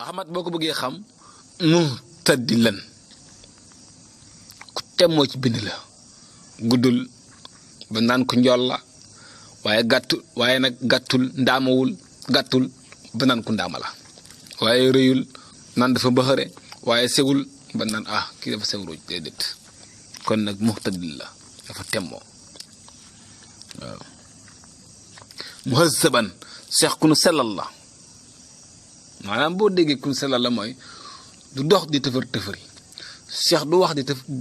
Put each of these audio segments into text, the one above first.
Ahmad boo ko bëggee xam mu'tadilan ku temmoo ci bind la guddul ba naan ko njool la waaye nag gàttul ndaamawul gàttul ba naan ko ndaama la waaye rëyul naan dafa baxare waaye sewul ba naan kii dafa sewruj déedéet kon nag mu'tadil la dafa temmoo waaw muhazzaban seex ku nu sellal la maanaam boo déggee ku nu sellal la mooy du dox di tëfër tëfëri seex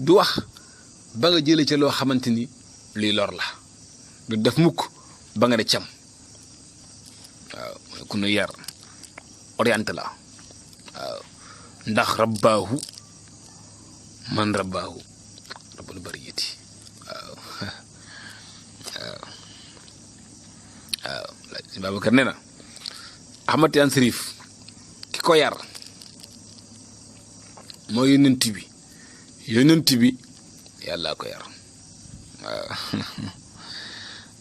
du wax ba nga jëlee ca loo xamante ni luy lor la du def mukk ba nga ne cam waaw mooy ku nu yar orienté la waaw ndax rabbaahu man rabbaahu rabbul bariyati waaw waaw Babacar nee na Ahmad Tijaan Sariif ki ko yar moo yonent bi yàlla ko yar waaw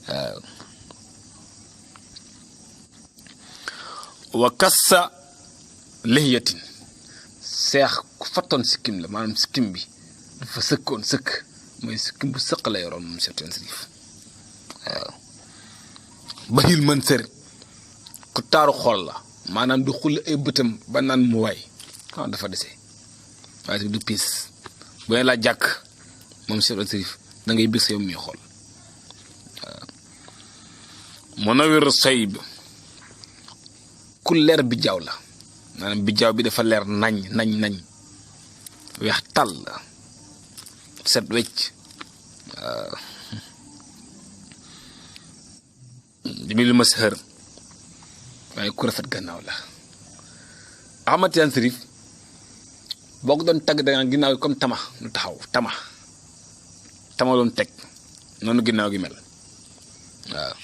waaw wa kassa lihiyatin seex ku fattoon sikkim la maanaam sikkim bi dafa sëkkoon sëkk mooy sikkim bu sëq la yoroon moom Seex Tijaan Sariif waaw bahil mën sër ku taaru xool la maanaam du xulli ay bëtam ba naan mu waay dafa dese waaye du piis bu ne laa jàkk moom Seex Tijaan Sariif da ngay bég sa yow muy xool waaw munawwir sayb ku leer bi jaaw la maanaam bi jaaw bi dafa leer nañ weex tàll set wecc waaw jamilu mashar waaye ku rafet gannaaw la Ahmad Tijaan Sariif boo ko doon tagg danga ginnaaw gi comme tama lu taxaw tama doon teg noonu ginnaaw gi mel waaw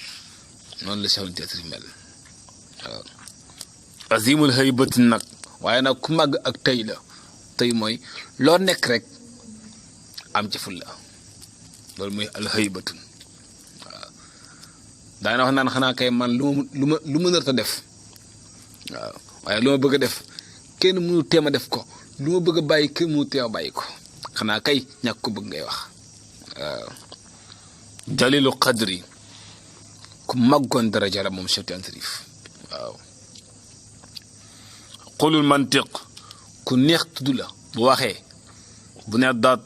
noonu la Seex Tijaan Sariif mel waaw azimul haybatin nag waaye nag ku màgg ak tey la tey mooy loo nekk rek am ci ful la loolu mooy al haybatun waaw daana wax naan xanaa kay man lu ma narta def waaw waaye lu ma bëgg a def kenn mënu teem a def ko lu ma bëgg a bàyyi kenn mënu teem a bàyyi ko xanaa kay ñàkk ko bëgg ngay wax waaw jalilu qadri ku màggoon daraja la moom Seex Tijaan Sariif waaw xulul mantiq ku neex tudd la bu waxee bu neex daat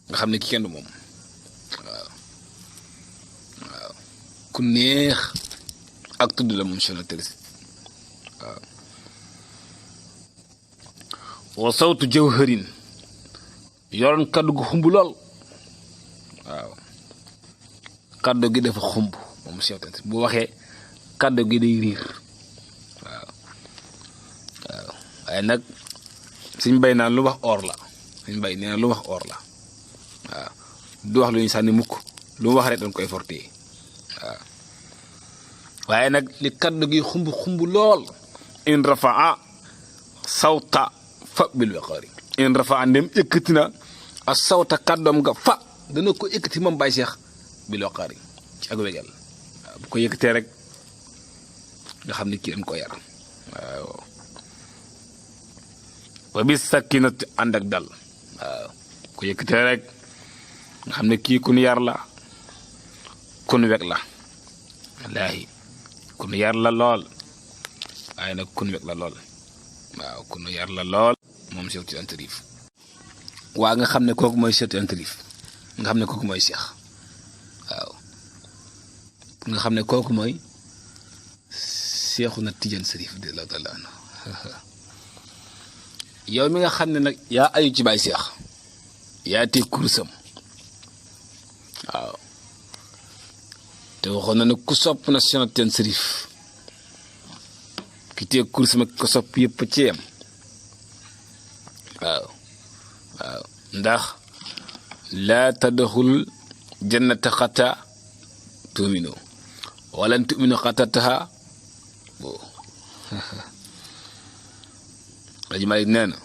nga xam ne ki kenn du moom waaw ku neex ak tudd la moom Seex Tijaan Sariif waaw wa sawtu jawharin yoroon kaddu gu xumb lool waaw kaddu gi dafa xumb moom Seex Tijaan Sariif bu waxee kaddu gi day riir waaw waaye nag suñ bay naan lu wax or la suñ bay nee na lu wax or la waaw du wax lu ñu sànni mukk lu mu wax rek dañ koy fortee waaw waaye nag li kaddu gi xumb lool in rafaa sawta fa bil waqaari in rafaa ndem ekkati na a sawta kaddoom nga fa dana ko ekkati moom Baay Seex bil waqaari ci ak wegel waaw bu ko yëkkatee rek nga xam ne kii dañ ko yar waaw wa bis sakinati ànd ak dal waaw ko yëkkatee rek nga xam ne kii kun yar la kun weg la wallaahi kun yar la lool waaye nag kun weg la lool waaw kun yar la lool moom Seex Tijaan Sariif waa nga xam ne kooku mooy Seex Tijaan Sariif nga xam ne kooku mooy Seex waaw nga xam ne kooku mooy Seexuna Tijaan Sariif radiyallaahu taala anhu yow mi nga xam ne nag yaa ayu ci Baay Seex yaa tee kurusam waaw te waxoon na ne ku sopp na Seex Tijaan Sariif ki tee kurusam ak ko sopp yëpp ci yam waaw ndax laa tadxul jannata xata tuuminu walan tuuminu xatataha Alaaji Maalik nee na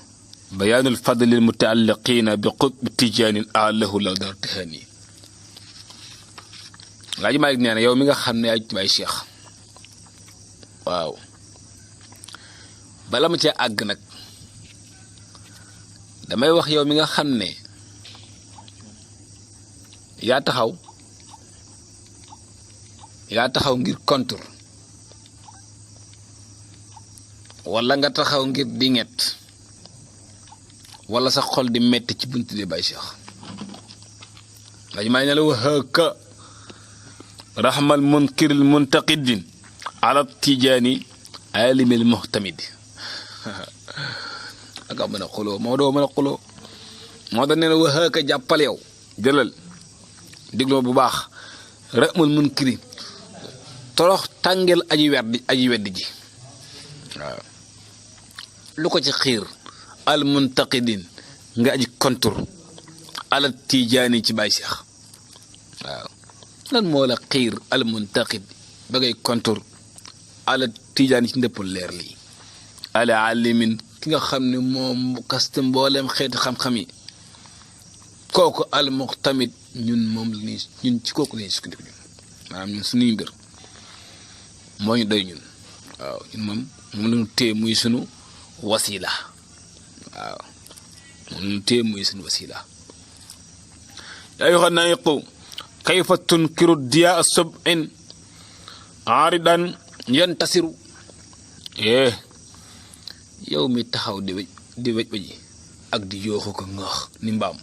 bayaanul fadlil mutaalliqiina bi qutbi tijaanin alahu law dar tahani Alaaji Maalik nee na yow mi nga xam ne yaa ci Baay Seex waaw bala ma cee àgg nag damay wax yow mi nga xam ne yaa taxaw ngir contour wala nga taxaw ngir dinget wala sa xol di metti ci buntu di Baye Cheikh laaj may ne la waxaka rahmal munkiril muntaqidin ala tijaani alimil muhtamid aka mën a xuloo moo doo mën a xuloo moo tax nee na waxaka jàppal yow jëlal digloo bu baax rahmal munkiri torox tàngel aji weddi ji waaw lu ko ci xiir al muntaqidin nga aji kontur ala tijaani ci Baye Cheikh waaw lan moo la xiir al muntaqid ba ngay kontur ala tijaani ci ndëppal leer lii ala alimin ki nga xam ne moom kaste mboolem xeeti xam-xam yi kooku al muxtamid ñun ci kooku lañuy sukkandiku ñun maanaam ñun suñuy mbir moo ñu doy ñun waaw ñun moom lañu téye muy sunu wasila waaw moom lañu téye muy sunu wasila yaa ayyuha naayiqu kayfa tunkiru diyaa sub'in aaridan yantasiru yow mi taxaw di wéj wéji ak di yooxu ko ngaax ni mbaam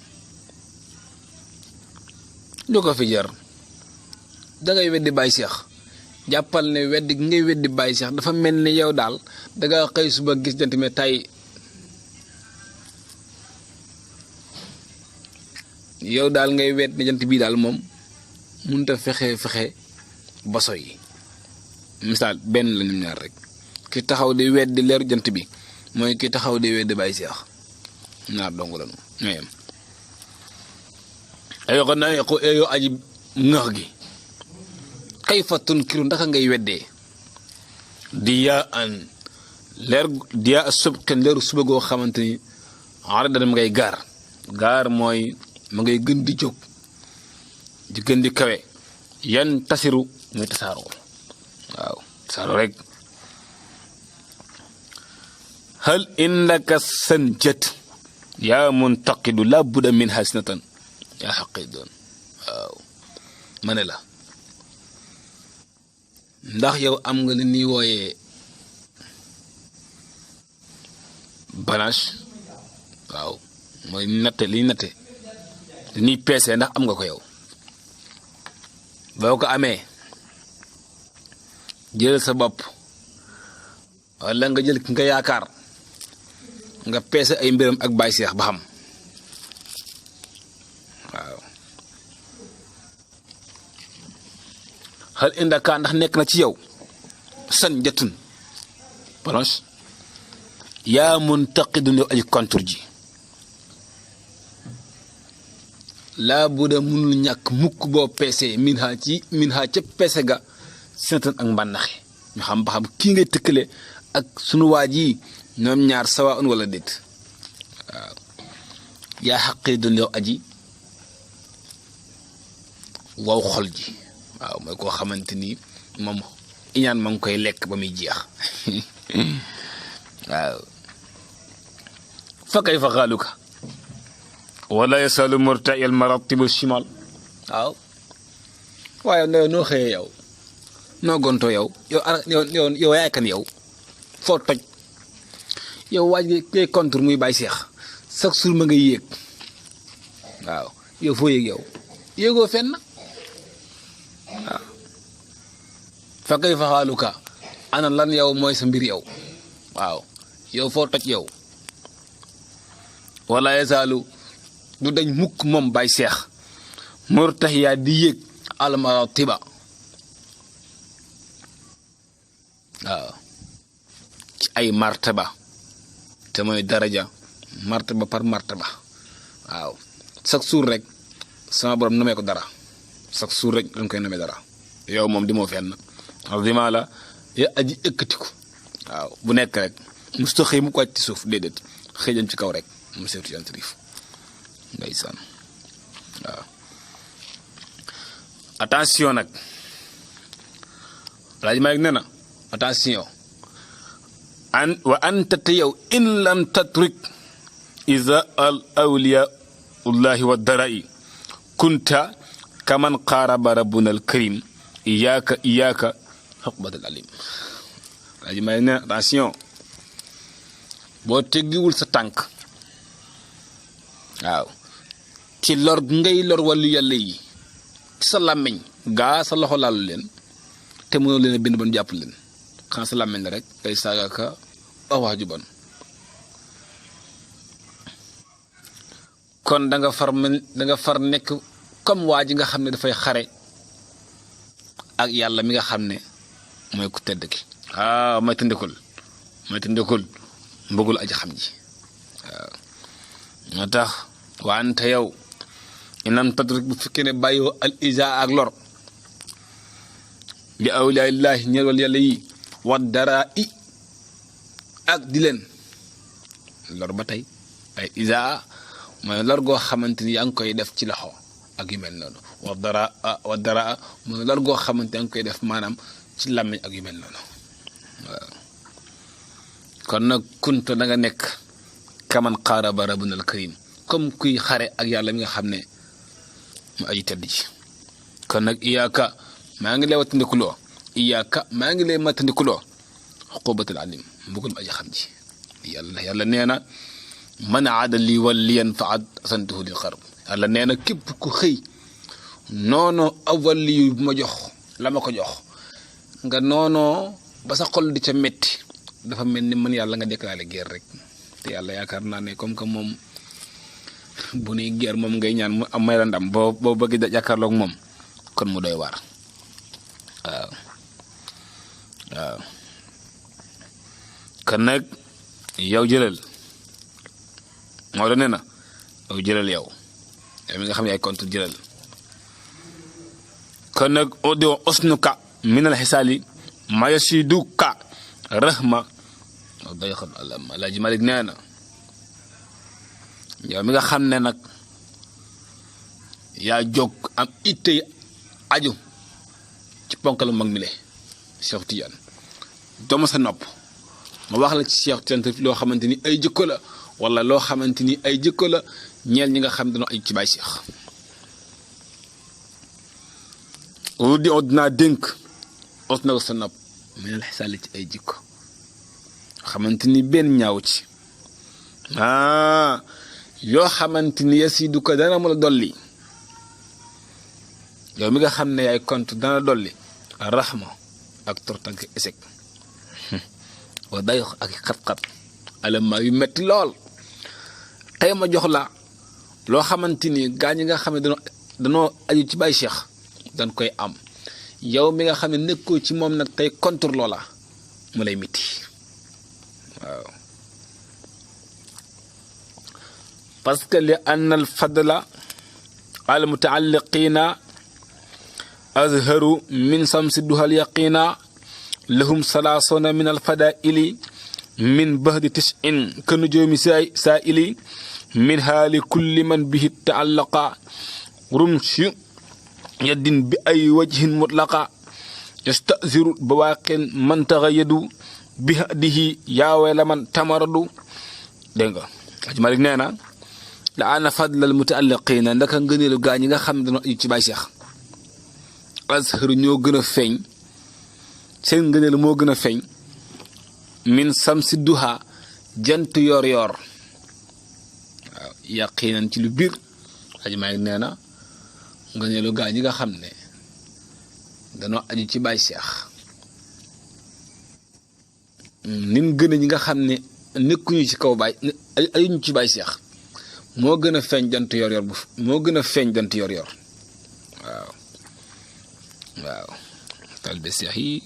lu ko fi jar dangay weddi Baye Cheikh jàppal ne ngay weddi Baye Cheikh dafa mel ni yow daal danga xëy suba gis jant mi tay yow daal ngay wedd ne jant bii daal moom mënut a fexe baso yi misaal benn la ñum ñaar rek ki taxaw di weddi leeru jant bi mooy ki taxaw di weddi Baye Cheikh ñaar dong la ñoo yem ayo ko naa ko eyo aji ngax gi kayfa tunkiru ndaka ngay weddee diyaa an leer diyaa subkan leeru suba goo xamante ni ara dana ma ngay gaar mooy ma ngay gën di jóg di gën di kawe yan tasiru muy tasaaroo waaw tasaaroo rek hal indaka sanjat yaa muntaqidu la budda min hasnatan yaa xaqidoon waaw ma ne la ndax yow am nga li ñuy wooyee balance waaw mooy natte li ñuy peese ndax am nga ko yow boo ko amee jël sa bopp walla nga jël ki nga yaakaar nga peese ay mbiram ak Baye Cheikh ba xam waaw xal indaka ndax nekk na ci yow san jatun balance yaa muntaqidun yow aji kontur ji laa bu da mënul ñàkk mukk boo peesee min ha ca peese ga sinatan ak mbànnaxe ñu xam ba xam kii ngay tëkkale ak sunu waaj yi ñoom ñaar sawa un wala déet waaw yaa xaqi doon yow aji waw xol ji waaw mooy koo xamante ni moom iñaan ma ngi koy lekk ba muy jeex waaw fa kayfa xaaluka wala yasalu murtai al maratibu shimal waaw waaye noo xëyee yow noo gontoo yow yaay kan yow foo toj yow waaj ngay contre muy Baye Cheikh chaque jour ma ngay yéeg waaw yow foo yéeg yow yéegoo fenn waaw fa kayfa xaaluka ana lan yow mooy sa mbir yow waaw yow foo toj yow wala yasalu du dañ mukk moom Baye Cheikh murtahiya di yéeg almaratiba waaw ci ay martaba te mooy daraja martaba par martaba waaw chaque jour rek sama borom namee ko dara chaque jour rek dañ koy namee dara yow moom di moo fenn dima la ya aji ëkkatiku waaw bu nekk rek musta xëy mu ko wàcc ci suuf déedéet xëy jëm ci kaw rek mu seetu yantrif ndeysaan waaw attention nag laaj ma nee na attention wa anta te yow in lam tatrik iza al awliyaullahi wa darai kunta kaman qaaraba rabbuna al karim iyaaka xuqbatal alim. aji may ne attention boo teggiwul sa tànk waaw ci lor ngay lor wàllu yàlla yi ci sa làmmiñ gaa sa loxo laalu leen te mënoo leen a bind ban jàpp leen xanaa sa làmmiñ la rek ngay saaga ka wax ju bon. kon danga far nekk comme waa ji nga xam ne dafay xare ak yàlla mi nga xam ne mooy ku tedd ki. may tëndikul mbëggul aji xam ji waaw moo tax wante yow inam tadrik bu fekkee ne bàyyoo al isa ak lor li awliyaallahi ñeel wal yàlla yi wa dara i ak di leen lor ba tey ay isa mooy lor goo xamante ni yaa ngi koy def ci loxo ak yu mel noonu wa dara mooy lor goo xamante yaa ngi koy def maanaam ci làmmiñ ak yu mel noonu waaw kon nag kunto da nga nekk kaman qaaraba rabbuna al karim comme kuy xare ak yàlla mi nga xam ne mu aji tedd ji. kon nag iyaaka maa ngi lay wattandikuloo xuqubatal alim mbugul aji xam ji. yàlla nee na man aada li waliyan fa asantuhu lil xarb. yàlla nee na képp ku xëy noonoo ab waliyu bu ma jox la ma ko jox nga noonoo ba sa xol di ca metti dafa mel ni man yàlla nga déclaré guerre rek. te yàlla yaakaar naa ne comme que moom bu nuy guerre moom ngay ñaan mu am may la ndam boo bëgg jàkkaarloog moom kon mu doy waar. waaw kon nag yow jëlal moo doon nee na yow jëlal yow mi nga xam ne ay compte jëlal. kon nag audio osnuka minal xisaali ma yasiduka rahma day xam Alaaji Malik nee na yow mi nga xam ne nag yaa jóg am ittey aju ci ponkalu mag mi le Cheikh Tidiane dooma sa nopp ma wax la ci Cheikh Tidiane loo xamante ni ay jikko la wala loo xamante ni ay jikko la ñeel ñi nga xam dañoo aju ci Baay Cheikh. di dinaa dénk os na sa nopp minal xisaali ci ay jikko xamante ni benn ñaaw ci yoo xamante ni yasidu ko dana mën a dolli yow mi nga xam ne yaay compte dana dolli rahma ak tortank esek wa day ak xat-xat alama yu metti lool. tey ma jox la loo xamante ni gaa ñi nga xam ne danoo aju ci Baay Cheikh dañ koy am yow mi nga xam ne nekkoo ci moom nag tey contre loola mu lay mitti waaw. parce que li anna al fadla al mutaalliqina azharu min samsi duhal yaqina lahum salaasona min al fadaili min bahdi tis'in ka nujoomi saa'ili min haali kulli man bihi taallaqa rumshi yaddin bi ay wajhin mutlaqa yastaziru bawaaqin man taxayadu bi hadihi yaawela man tamaradu. dégg nga Aji Malik nee na la ana fadlal mutaalliqiina ndaka ngëneelu gaa ñi nga xam ne dañoo aju ci Baay Cheikh azharu ñoo gën a feeñ seen ngëneel moo gën a feeñ min samsi duha jant yor yor waaw yaqiinan ci lu biir. Aji Malik nee na ngëneelu gaa ñi nga xam ne dañoo aju ci Baay Cheikh nin gën a ñi nga xam ne nekkuñu ci kaw baay ajuñu ci Baay Cheikh moo gën a feeñ jant yor yor waaw talibé Cheikh yi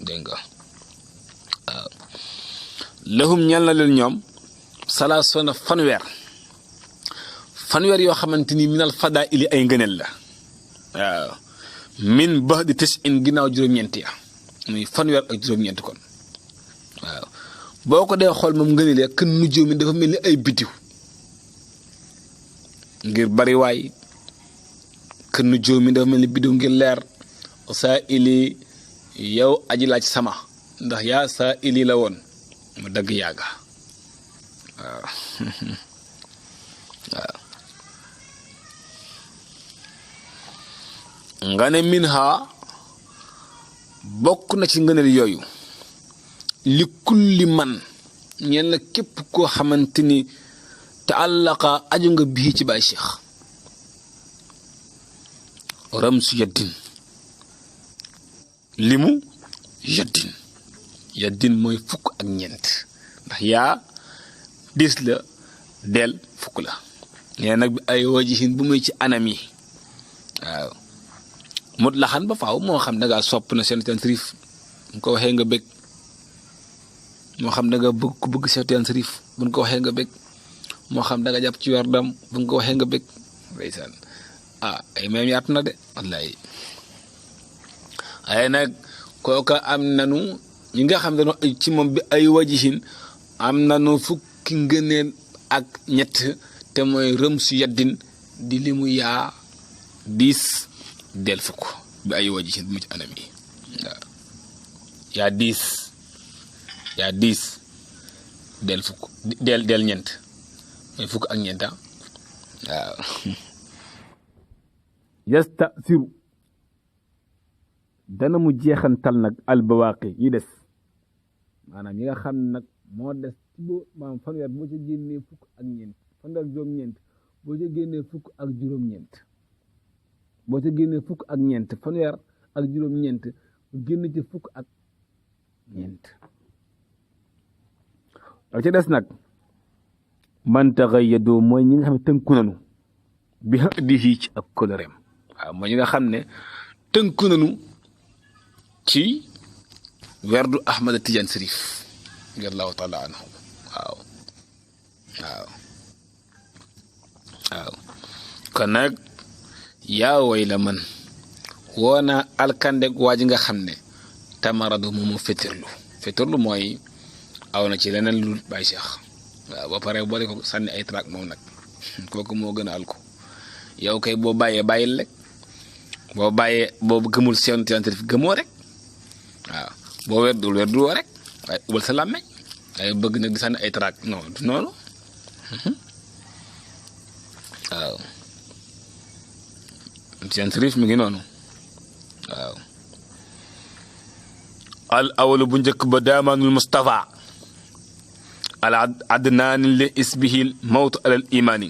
dégg nga waaw lahum ñal na leen ñoom salaasona fanweer yoo xamante ni minal fadaa ili ay ngëneel la waaw min ba di tes in ginnaaw juróom-ñeent ya muy fanweer ak juróom-ñeent kon waaw boo ko dee xool moom ngëneel ya kën nujjoo mi dafa mel ni ay biddiw ngir bari kën nujjoo mi dafa mel ni biddiw ngir leer saa ili yow aji laaj sama ndax yaa saa ili la woon mu dagg yàgga waaw waaw nga ne min ha bokk na ci ngëneel yooyu li kulli man ñeen la képp koo xamante ni te àllaqa aju nga bii ci Baay Cheikh ramsu yaddin limu yaddin mooy fukk ak ñeent ndax yaa 10 la del fukk la nee nag bi ay wajihin bu muy ci anam yi waaw mut laxan ba faaw moo xam dangaa sopp na Cheikh Tidiane Chérif bu ko waxee nga bëgg moo xam danga bëgg ku bëgg Cheikh Tidiane Chérif buñ ko waxee nga bëgg moo xam danga jàpp ci werdam buñ ko waxee nga bëgg ndeysaan ay meem yaatu na de wallaay ay nag kooka am nanu ñi nga xam dañoo ci moom bi ay wajihin am nanu fukki ngëneel ak ñett te mooy rëm su yaddin di limu yaa 10 del fukk bi ay wajihin bu mu ci anam yi waaw yaa 10 del fukk del ñeent mooy fukk ak ñeenta waaw yastasiru dana mu jeexantal nag albawaaqi yi des maanaam yi nga xam ne nag moo des ci boo maanaam fanweer boo ca génnee fukk ak ñeent fanweer juróom-ñeent boo ca génnee fukk ak juróom-ñeent boo ca génnee fukk ak ñeent fanweer ak juróom-ñeent génn ci fukk ak ñeent la ca des nag man taxayyadoo mooy ñi nga xam ne tënku nanu bi hadihi ci ak kóllëreem waaw mooy ñi nga xam ne tënku nanu ci werdu Ahmad Tidiane Chérif radiyallahu taala anhu waaw kon nag yaa way la man woona alkandeg waa ji nga xam ne tamaradu moomu fétërlu mooy aw na ci leneen lu Baay Cheikh waaw ba pare boole ko sànni ay traak moom nag kooku moo gën a alko yow kay boo bàyyee bàyyil rek boo bàyyee boo gëmul Cheikh Tidiane Chérif gëmoo rek waaw boo werduwoo rek waaye ubal sa làmmeñ waaye bëgg nag di sànni ay traak non du noonu waaw Tidiane Chérif mi ngi noonu waaw al awalu bu njëkk ba daamaanul Mustafa al adnaani li isbihil mawtu alal imaani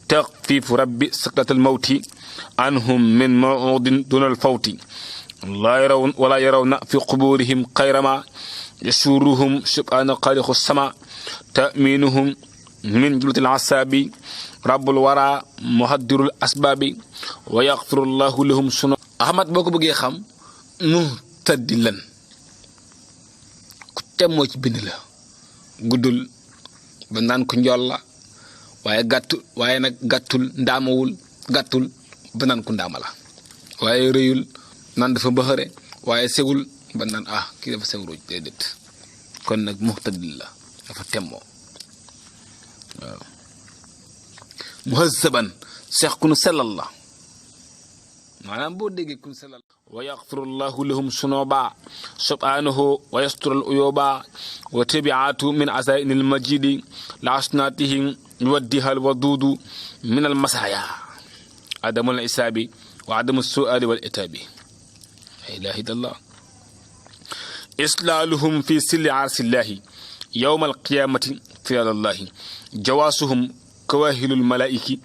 taxfiifu rabbi sakratal mawti anhum min mawudin dunal fawti wala yarawna fi quburihim xayrama yasuruhum subhaana xaaliqu sama taminuhum min julatil asaabi rabbul wara muhaddirul asbaabi wa yaxfirullahu lahum sunu ahmad boo ko bëggee xam nu taddi lan ku tem moo ci bind la guddul ba naan ko njool la waaye nag gàttul ndaamawul gàttul ba naan ko ndaama la waaye rëyul naan dafa baxare waaye segul ba naan kii dafa sewruj déedéet kon nag muhtadil la dafa temmoo waaw muhazzaban seex ku nu sellal la maanaam boo déggee ku nu sellal wa yaxfirullahu lahum sunuba subhanahu wa yastural uyuba wa tabiatu min asainil majidi la asnatihim yuwaddiha al wadudu min al masaya adamu al isabi wa adamu suali wal itabi la ilaha illallah islaaluhum fi silli arsillahi yawma alqiyamati fi alallahi jawaasuhum kawahilul malaiki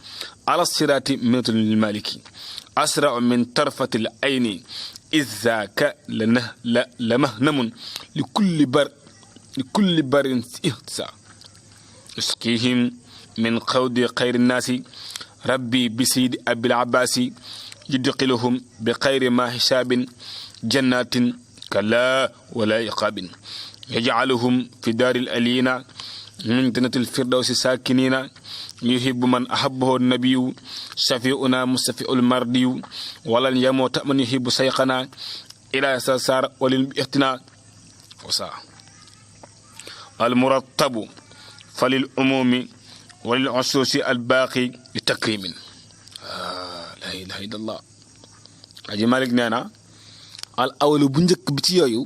ala sirati minatul maliki asra'u min tarfatil ayni izaka la mahnamun li kulli barin ihtisa usqihim min qawdi khayri nasi rabbi bisidi abil abbasi yudqiluhum bi khayri ma hisabin jannatin kala wala iqabin yaj'aluhum fi daril alina min jannatil firdawsi sakinina yuhibbu man ahabbahu nabiyu shafi'una mustafi'ul mardiyu walan yamuta man yuhibbu sayqana ila sasar walil ihtina wasa al murattabu falil umumi walil ususi al baqi bi takrimin la ilaha illallah aji malik neena al awalu bu njëkk bi ci yooyu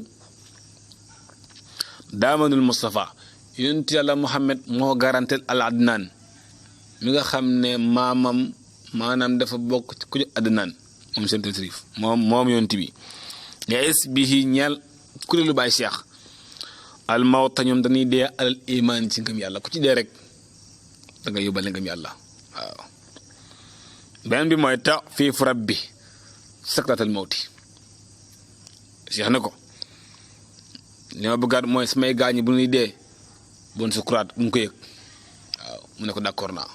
daamanul Mustafa yonent yàlla Muhammad moo garantel al adnaan mi nga xam ne maanaam dafa bokk ci ku ñu adnaan moom seen tasrif moom yonent bi lees bihi ñeel kuréelu baay Cheikh al mawta ñoom dañuy dee alal imaan ci ngëm yàlla ku ci dee rek da nga yóbbale ngëm yàlla waaw beneen bi mooy tafiif rabbi sakratal mawti Cheikh ne ko li ma bëggaat mooy samay gaañi bu ñuy dee bon sukuraat bu mu ko yëg waaw mu ne ko d'accord naa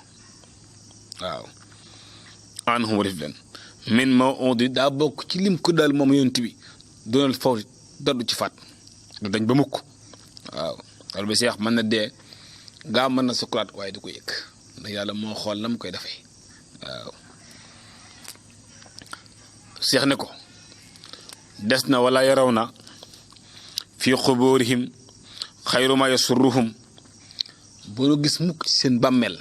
waaw anhum warif leen min maw'udi daa bokk ci lim ko daal moom yonent bi doonal fawti daddu ci faat du dañ ba mukk waaw loolu bi Cheikh mën na dee gaa mën na sukuraat waaye du ko yëg ndax yàlla moo xool na mu koy defee waaw Cheikh ne ko des na wala yaraw na fi xubuurihim xayru ma yasurruhum boo gis mukk ci seen bàmmeel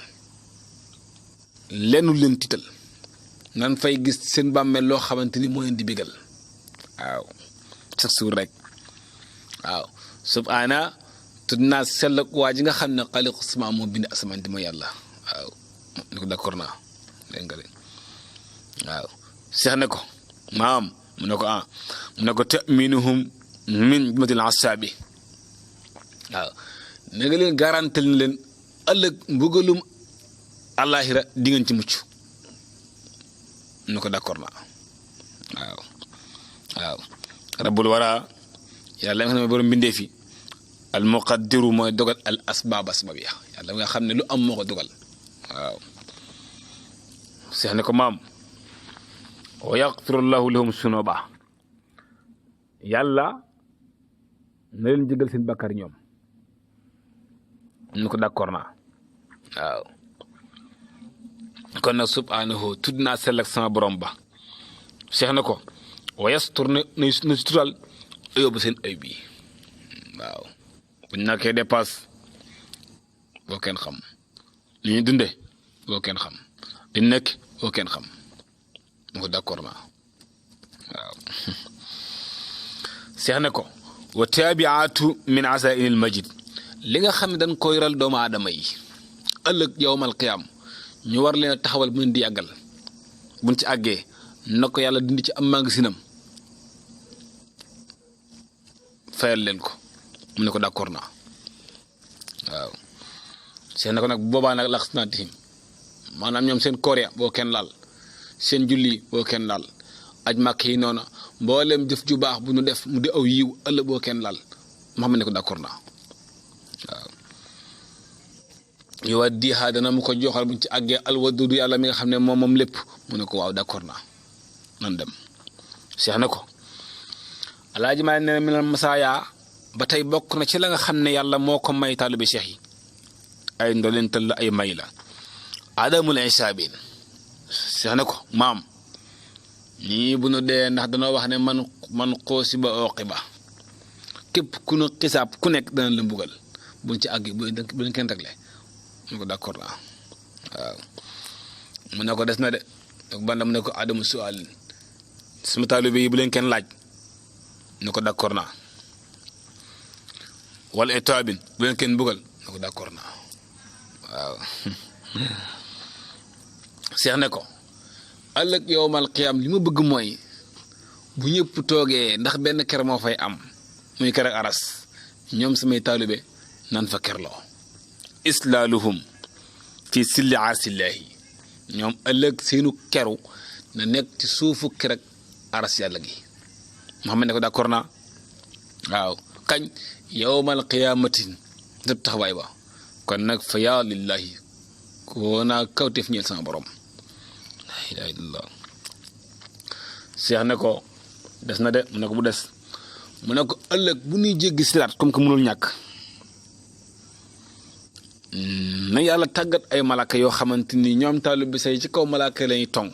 lenn leen tiital nan fay gis seen bàmmeel loo xamante ni moo leen di bégal waaw chaque jour rek waaw subhaana tudd naa sell waa ji nga xam ne xaaliqu sama moo bind asamaan di ma yàlla waaw ne ko d'accord naa dégg nga de waaw Seex ne ko maam mu ne ko mu ne ko ta'minuhum min jumatil asaabi waaw na nga leen garantel na leen ëllëg mbugalum àllaaxira di ngeen ci mucc mu ne ko d'accord naa waaw rabbul wara yàlla nga xam ne borom bindee fi al muqaddiru mooy dogal al asbaab ya yàlla nga xam ne lu am moo ko dogal waaw Seex ne ko maam wa yaxfirullahu lahum sunuba yàlla na leen jéggal seen bàkkaar ñoom ñu ko d'accord naa waaw kon nag subhanahu tudd naa sell ak sama borom ba Cheikh na ko wa yastur na sutural yóbbu seen ay bi waaw buñ nakkee dépasse boo kenn xam li ñuy dunde boo kenn xam di nekk boo kenn xam ñu ko d'accord naa waaw Cheikh na ko wa taabiatu min asaa'inil majid li nga xam ne dañ koy ral doomu aadama yi ëllëg yawmal qiyaam ñu war leen a taxawal bu leen di yàggal buñ ci àggee na ko yàlla dindi ci am magasinam fayal leen ko mu ne ko d'accord naa waaw seen na ko nag boobaa nag lax naatihim maanaam ñoom seen koor ya boo kenn laal seen julli boo kenn laal aj màkk yi noona mboolem jëf ju baax bu ñu def mu di aw yiw ëllëg boo kenn laal ma xam ne ko d'accord naa waaw yow diixaa dana mu ko joxal buñ ci àggee alwadudu yàlla mi nga xam ne moom lépp mu ne ko waaw d'accord naa nan dem Cheikh na ko alaaji maa ne minal masaaya ba tey bokk na ci la nga xam ne yàlla moo ko may taalibe Cheikh yi ay ndolental la ay may la adamul isaabin Cheikh na ko maam ñii bu nu dee ndax danoo wax ne man xoosi ba ooqi ba képp ku nu xisaab ku nekk dana la mbugal buñ ci àgg bu leen kenn réglé mu ne ko d'accord naa waaw mu ne ko des na de ak banda mu ne ko adamu sualin sama taalibe yi bu leen kenn laaj mu ne ko d'accord naa wala etaabin bu leen kenn mbugal mu ne ko d'accord naa waaw Seex ne ko ëllëg yowmal qiyaam li ma bëgg mooy bu ñëpp toogee ndax benn ker moo fay am muy ker ak aras ñoom samay taalibe nan fa kerloo islaaluhum fi silli arsillaahi ñoom ëllëg seenu keru na nekk ci suufu ker ak aras yàlla gi Muhammad ne ko d'accord naa waaw kañ yowmal qiyaamatin dëpp taxawaay ba kon nag fa yaa lillahi koo naa kawteef ñeel sama borom la ilaha illallah Cheikh ne ko des na de mu ne ko bu des mu ne ko ëllëg bu ñuy jéggi siraat comme que mënul ñàkk na yàlla tàggat ay malaaka yoo xamante ni ñoom taalib bi say ci kaw malaaka lañuy tong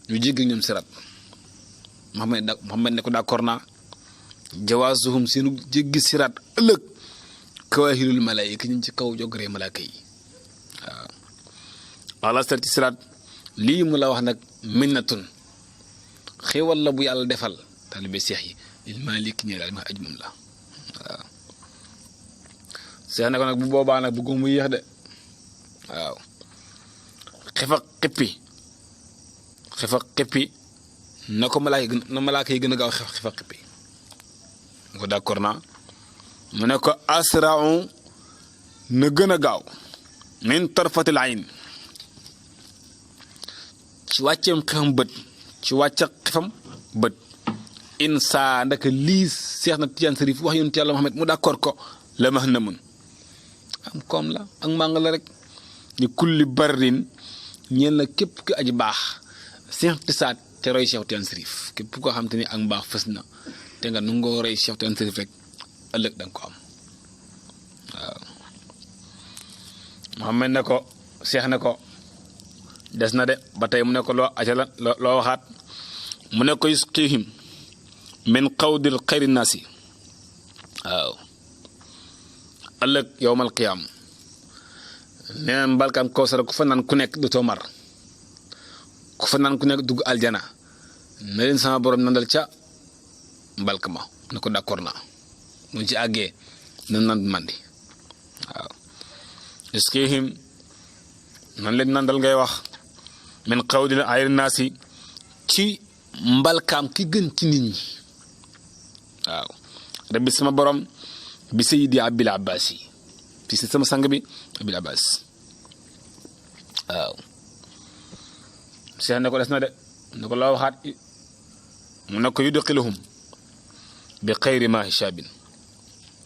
ñu jéggi ñoom siraat Muhammad ne ko d'accord naa jawaasuhum seenu jéggi siraat ëllëg kawaahilul malaayika ñu ci kaw jogree malaaka yi waaw alastar ci siraat lii mu la wax nag minnatun xéewal la bu yàlla defal taalibe seex yi lil malik ñeel al ma aj moom la waaw seex ne ko nag bu boobaa nag bëgg mu yéex de waaw xifa xippi na ko malaaka yi gën a gaaw xifa xippi ko d'accord naa mu ne ko asra'u na gën a gaaw min tarfatil ayn ci wàcceem xifam bët ci wàcce xifam bët insa ndaka lii Seex na Tijaan Sariif wax yonent Yàlla Muhammad mu d'accord ko la max na mun am koom la ak màng la rek ni kulli barrin ñeel na képp ki aji baax Seex tisaat te roy Seex Tijaan Sariif képp koo xam te ni ak mbaax fës na te nga nu ngoo roy Seex Tijaan Sariif rek ëllëg danga ko am waaw Muhammad ne ko Seex ne ko des na de ba tey mu ne ko loo waxaat mu ne ko yusqihim min qawdil xayri naasi waaw ëllëg yowmal qiyaam nee na mbalkam kawsara ku fa naan ku nekk dootoo mar ku fa naan ku nekk dugg aljana na leen sama borom nandal ca mbalk ma ne ko d'accord naa mu ci àggee na nand mandi waaw yusqihim nan leen nandal ngay wax min qawdil xayri naasi ci mbalkaam ki gën ci nit ñi waaw rabbi sama borom bi sayyidi abil abbas yi fi si sama sang bi abil abbas waaw Seex ne ko des na de ne ko loo waxaat mu ne ko yudxiluhum bi xayri ma hisaabin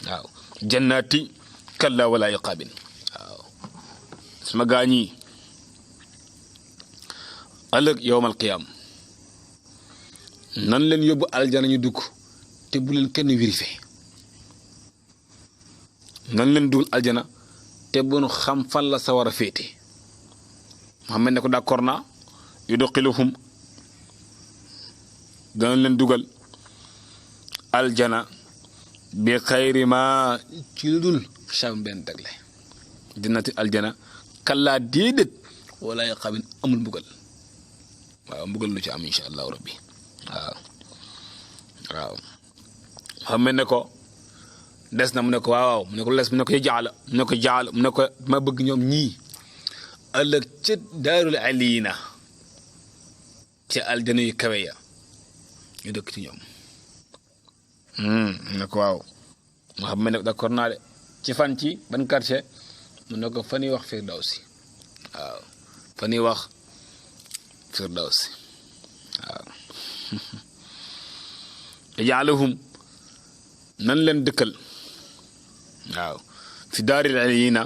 waaw jannaati kalla wala iqaabin waaw sama gaañi ëllëg yowmal qiyaam nan leen yóbbu aljana ñu dugg te bu leen kenn vérifié nan leen dugal aljana te bu nu xam fan la sa war a féete Muhammad ne ko d'accord naa yudxiluhum dana leen dugal aljana bi xayri ma ci lu dul xisaab benn dagle jannati aljana kallaa déedéet wala yaqabin amul mbugal waaw mbugal lu ci am insha allahu rabbi waaw xam ne ko des na mu ne ko waaw mu ne ko les mu ne ko jaala mu ne ko ma bëgg ñoom ñii ëllëg ca daarul aliina ca aljana yu kawe ya ñu dëkk ci ñoom mu ne ko waaw mu xam ne d'accord naa de ci fan ci ban quartier mu ne ko fa ñuy wax Firdawsi waaw fa ñuy wax Firdawsi waaw yajaaluhum nan leen dëkkal waaw fi daaril aliina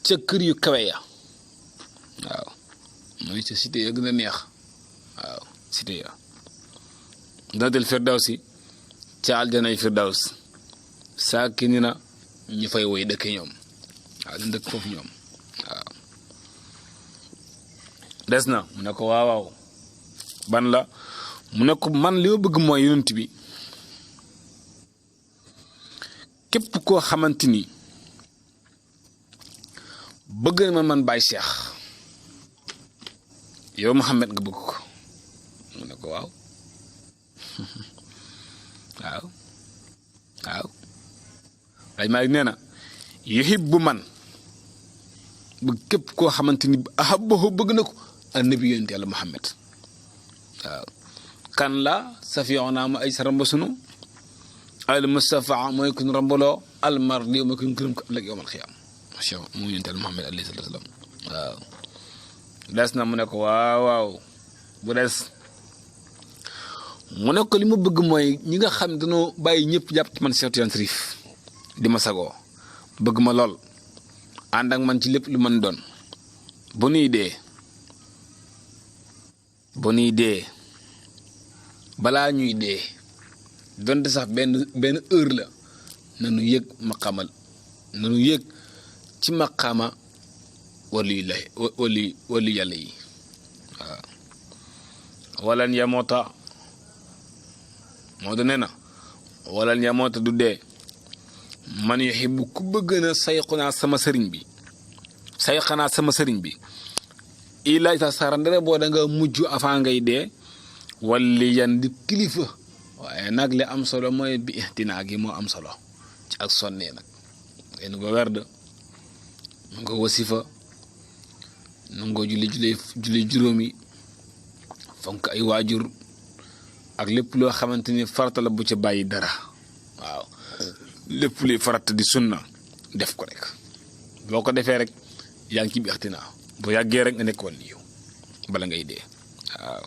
ca kër yu kawe ya waaw mooy ca cité ya gën a neex waaw cité ya jannatul Firdawsi ca aljanay Firdaws saakinina ñu fay woy dëkk ñoom waaw dañ dëkk foofu ñoom waaw des na mu ne ko waaw ban la mu ne ko man li ma bëgg mooy yonent bi képp koo xamante ni bëgg na man Baye Cheikh yow Muhammad nga bëgg ko mu ne ko waaw waaw Baye Malick nee na yuhibbu man bëgg képp koo xamante ni ahabbahu bëgg na ko annabi yonent Yàlla Muhammad waaw kan la safiyoonaa ma ay sa ramba sunu al Mustafa mooy ku ñu rambaloo al mardi mooy ku ñu gërëm ko ëllëg yawmal xiyaam mu yonent Yàlla Muhammad alayhi salaatu wa salaam waaw des na mu ne ko waaw bu des mu ne ko li ma bëgg mooy ñi nga xam dañoo bàyyi ñëpp jàpp ci man Seex Tijaan Sariif di ma sagoo bëgg ma lool ànd ak man ci lépp lu mën doon bu nuy dee balaa ñuy dee donte sax benn heure la nanu yëg maqaamal nanu yëg ci maqaama wali yàlla yi waaw walan yamoota moo da nee na walan yamoota du dee man yuhibbu ku bëgg na sayxanaa sama sëriñ bi ilaa sa sarandere boo da nga mujj avant ngay dee wali yan di kilifa waaye waaye nag li am solo mooy bi ihtinaa gi moo am solo ci ak sonnee nag ngeen ko werd nu nga wasifa nu nga julli juróomi fonk ay waajur ak lépp loo xamante ni farata la bu ca bàyyi dara waaw lépp luy farata di sunna def ko rek boo ko defee rek yaa ngi ci bi ihtinaa bu yàggee rek nga nekk woon yow bala ngay dee waaw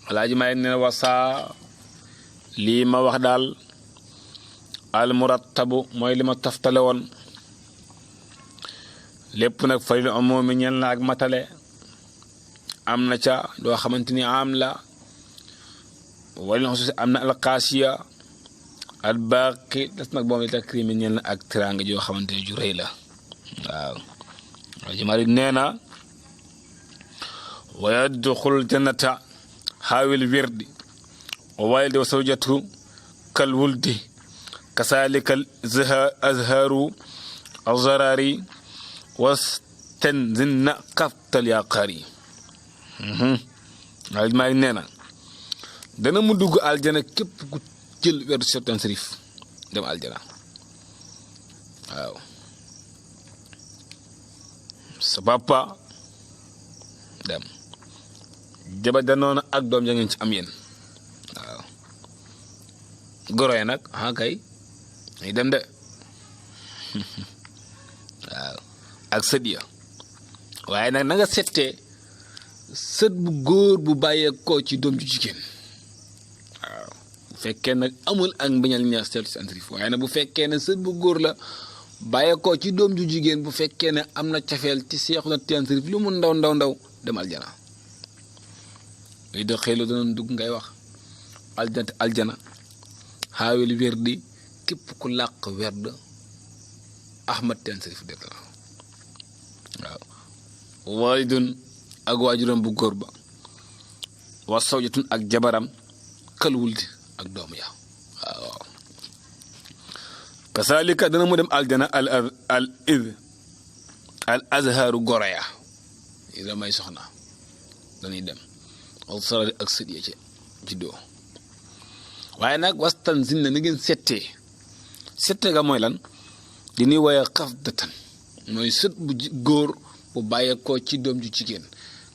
alaaji may ne wasaa lii ma wax daal al murattabu mooy li ma taftale woon lépp nag faylu umumi ñel na ak matale am na ca doo xamante ni am la wala xususi am na alqaasiya al baaqi des nag boobu takrimi ñel na ak tiraanga joo xamante ni ju rëy la waaw alaaji Maalik nee na wa yadxul jannata haawil wirdi wa walidi wa zawjatu kal wuldi kasaalika azharu azarari wastanzinna xaftal yaqaari waaye maa ngi nee na dana mu dugg aljana képp ku jël werdu Seexul Sariif dem aljana waaw sa papa dem jaba danoona ak doom ja ngeen ci am yéen waaw goro yi nag kay ay dem de waaw ak sët ya waaye nag na nga settee sët bu góor bu bàyyeekoo ci doom ju jigéen waaw bu fekkee nag amul ak mbañal ñaar Seexul Sariif waaye nag bu fekkee ne sët bu góor la bàyyeekoo ci doom ju jigéen bu fekkee ne am na cafeel ci Seexul Sariif lu mu ndaw dem aljana ngay dox xëy dana dugg ngay wax aljana xaawil werdi képp ku làq werd Ahmad Seexul Sariif def la waaw waalidun ak waajuram bu góor ba wa sawjatun ak jabaram kal wuldi ak doom ya waaw kasaalika dana mu dem aljana al azharu goro ya yi damay soxna dañuy dem al sarari ak sët ya ci doo waaye nag wastan zinna na ngeen settee ga mooy lan di ñuy woye xafdatan mooy sët bu góor bu bàyyeekoo ci doom ju jigéen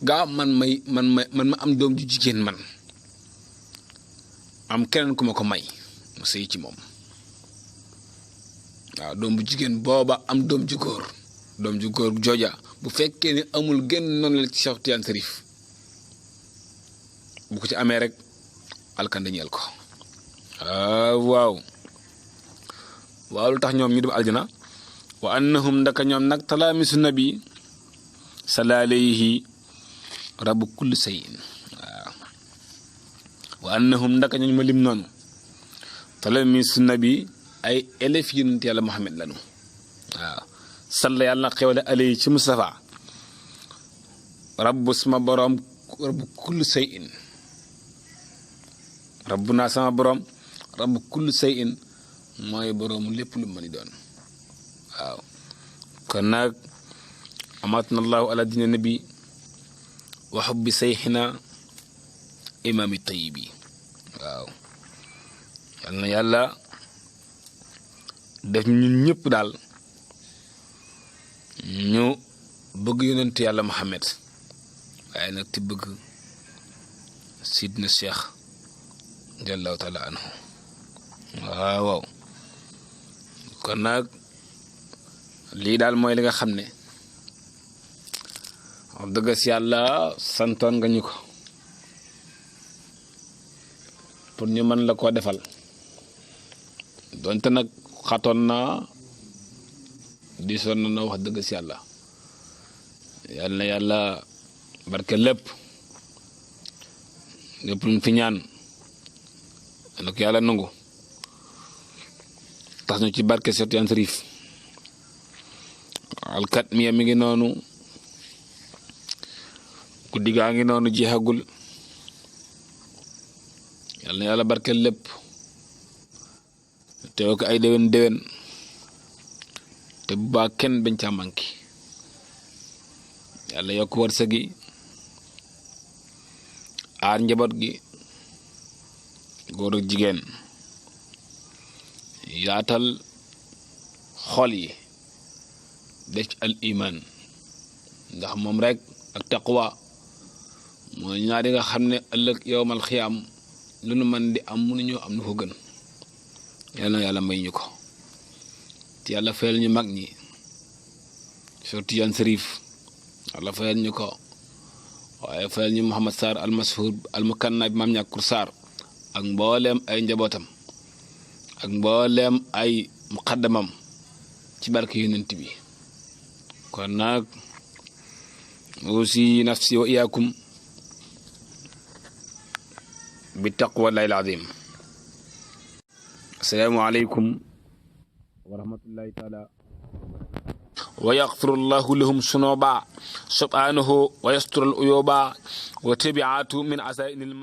gaa man ma am doom ju jigéen man am keneen ku ma ko may mu sëy ci moom waaw doom bu jigéen booba am doom ju góor jooja bu fekkee ne amul genn noonu la ci Seexul Sariif bu ko ci amee rek alkande ñeel ko waaw lu tax ñoom ñu dem aljana wa annahum ndaka ñoom nag talaamisu nabi salla alayhi rabbu kulli shay'in waaw wa annahum ndaka ñooñu ma lim noonu talaamisu nabi ay élèves yonent yàlla Muhammad lanu waaw salla yàlla na xewale alayhi ci Mustafa rabbu sama borom rabbu kulli shay'in rabbu naa sama borom rabbu kulli shay'in mooy boroomu lépp lu mën a doon waaw kon nag amatna allahu ala dina nabi wa hubbi sayxina imaami tayibi waaw yal na yàlla def ñun ñëpp daal ñu bëgg yonent yàlla Muhammad waaye nag ti bëgg sidna Cheikh jallahu taala anhu waaw kon nag lii daal mooy li nga xam ne wax dëgg si yàlla santoon nga ñu ko pour ñu mën la koo defal donte nag xatoon na diisoon na wax dëgg si yàlla yal na yàlla barke lépp lu mu fi ñaan na ko yàlla nangu tax ñu ci barke Seexul Sariif alkat mi ngi noonu guddi gaa ngi noonu jeexagul yal na yàlla barke lépp teew ko ay déwén te bu baax kenn bañ caa manqué yàlla yokk wërsëg gi aar njaboot gi góor ak jigéen yaatal xol yi def ci al iman ndax moom rek ak taqwa mooy ñaari nga xam ne ëllëg yowmal xiyaam lu nu mën di am mënuñoo am lu ko gën yal na yàlla may ñu ko te yàlla fayal ñu mag ñi surtout yan sërif yàlla fayal ñu ko waaye fayal ñu Muhammad Sarr almashhur almukanna bi maam ñàkkur Sarr ak mbooleem ay njabootam ak mbooleem ay muqaddamam ci barke yonent bi kon nag aussi nafsi wa iyaakum bi taqwallahi alazim. assalaamu aleykum wa rahmatullahi taala wa yaxfirullahu lahum sunuba subhanahu wa yastur al uyuba wa tabiatu min asainil